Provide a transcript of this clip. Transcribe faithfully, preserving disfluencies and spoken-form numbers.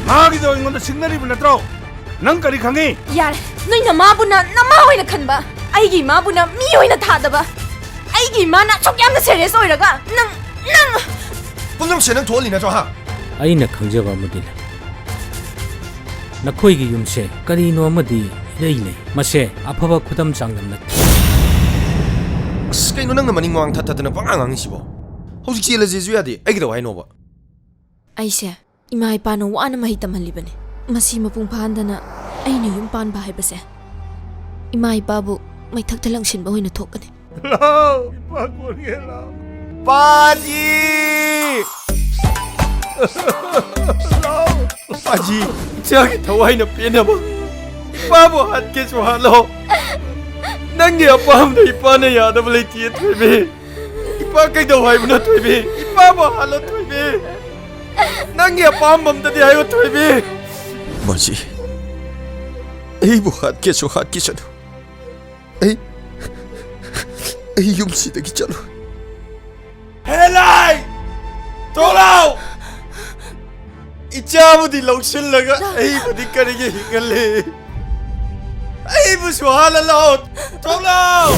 ꯃꯥꯒꯤꯗꯣ ꯑꯩꯉꯣꯟꯗ ꯁꯤꯡꯅꯔꯤꯕ ꯅꯠꯇ꯭ꯔꯣ? ꯅꯪ ꯀꯔꯤ ꯈꯪꯉꯤ? ꯌꯥꯔꯦ, ꯅꯣꯏ ꯅꯃꯥꯕꯨꯅ ꯅꯃꯥ ꯑꯣꯏꯅ ꯈꯟꯕ, ꯑꯩꯒꯤ ꯏꯃꯥꯕꯨꯅ ꯃꯤ ꯑꯣꯏꯅ ꯊꯥꯗꯕ, ꯑꯩꯒꯤ ꯏꯃꯥꯅ ꯑꯁꯨꯛ ꯌꯥꯝꯅ ꯁꯦꯔꯤꯌꯁ ꯑꯣꯏꯔꯒ ꯅꯪ, ꯅꯪ! ꯄꯨꯝꯅꯃꯛꯁꯦ ꯅꯪ ꯊꯣꯛꯍꯜꯂꯤ ꯅꯠꯇ꯭ꯔꯣ, ꯍꯥ? ꯑꯩꯅ ꯈꯪꯖꯕ ꯑꯃꯗꯤ ꯂꯩ꯫ ꯅꯈꯣꯏꯒꯤ ꯌꯨꯝꯁꯦ ꯀꯔꯤꯅꯣ ꯑꯃꯗꯤ ꯏꯔꯩ ꯂꯩ꯫ ꯃꯁꯦ ꯑꯐꯕ ꯈꯨꯗꯝ ꯆꯥꯡꯗꯝ ꯅꯠꯇꯦ꯫ ꯑꯁ, ꯀꯩꯅꯣ ꯅꯪꯅ ꯃꯅꯤꯡ ꯃꯃꯥꯡ ꯊꯠ ꯊꯠꯇꯅ ꯄꯉꯥꯡ ꯉꯥꯡꯉꯤꯁꯤꯕꯣ? ꯍꯧꯖꯤꯛ ꯆꯦꯜꯂꯁꯦꯁꯨ ꯌꯥꯗꯦ꯫ ꯑꯩ ꯀꯩꯗꯧ ꯍꯥꯏꯅꯣꯕ? ꯑꯩꯁꯦ ꯏꯃꯥ ꯏꯄꯥꯅ ꯋꯥꯅ ꯃꯍꯩ ꯇꯝꯍꯜꯂꯤꯕꯅꯤ꯫ ꯃꯁꯤ ꯃꯄꯨꯡ ꯐꯥꯍꯟꯗꯅ ꯑꯩꯅ ꯌꯨꯝ ꯄꯥꯟꯕ ꯍꯥꯏꯕꯁꯦ ꯏꯃꯥ ꯏꯄꯥꯕꯨ ꯃꯩꯊꯛꯇ ꯂꯪꯁꯤꯟꯕ ꯑꯣꯏꯅ ꯊꯣꯛꯀꯅꯤ꯫ ꯂꯥꯎ, ꯏꯄꯥ ꯀꯣꯟꯒꯦ ꯂꯥꯎ꯫ ꯄꯥꯖꯤ! ꯂꯥꯎ꯫ ꯄꯥꯖꯤ, ꯏꯆꯥꯒꯤ ꯊꯋꯥꯏꯅ ꯄꯦꯟꯅꯕ ꯏꯄꯥꯕꯨ ꯍꯥꯠꯀꯦꯁꯨ ꯍꯥꯠꯂꯣ꯫ ꯅꯪꯒꯤ ꯑꯄꯥꯝꯕꯗ ꯏꯄꯥꯅ ꯌꯥꯗꯕ ꯂꯩꯇꯦ, ꯊꯣꯏꯕꯤ꯫ ꯏꯄꯥ ꯀꯩꯗꯧ ꯍꯥꯏꯕꯅꯣ, ꯊꯣꯏꯕꯤ? ꯏꯄꯥꯕꯨ ꯍꯥꯠꯂꯣ, ꯊꯣꯏꯕꯤ꯫ ꯅꯪꯒꯤ ꯑꯄꯥꯝꯕ ꯑꯝꯇꯗꯤ ꯍꯥꯏꯌꯨ, ꯊꯣꯏꯕꯤ꯫ ꯃꯁꯤ ꯑꯩꯕꯨ ꯍꯥꯠꯀꯦꯁꯨ ꯍꯥꯠꯈꯤꯁꯅꯨ꯫ ꯑꯩ, ꯑꯩ ꯌꯨꯝꯁꯤꯗꯒꯤ ꯆꯠꯂꯣꯏ꯫ ꯍꯦꯂꯥꯏ! ꯊꯣꯛꯂꯛꯑꯣ! ꯏꯆꯥꯕꯨꯗꯤ ꯂꯧꯁꯤꯜꯂꯒ ꯑꯩꯕꯨꯗꯤ ꯀꯔꯤꯒꯤ ꯍꯤꯡꯍꯜꯂꯤ? ꯑꯩꯕꯨꯁꯨ ꯍꯥꯠꯍꯜꯂꯣ! ꯊꯣꯛꯂꯛꯑꯣ!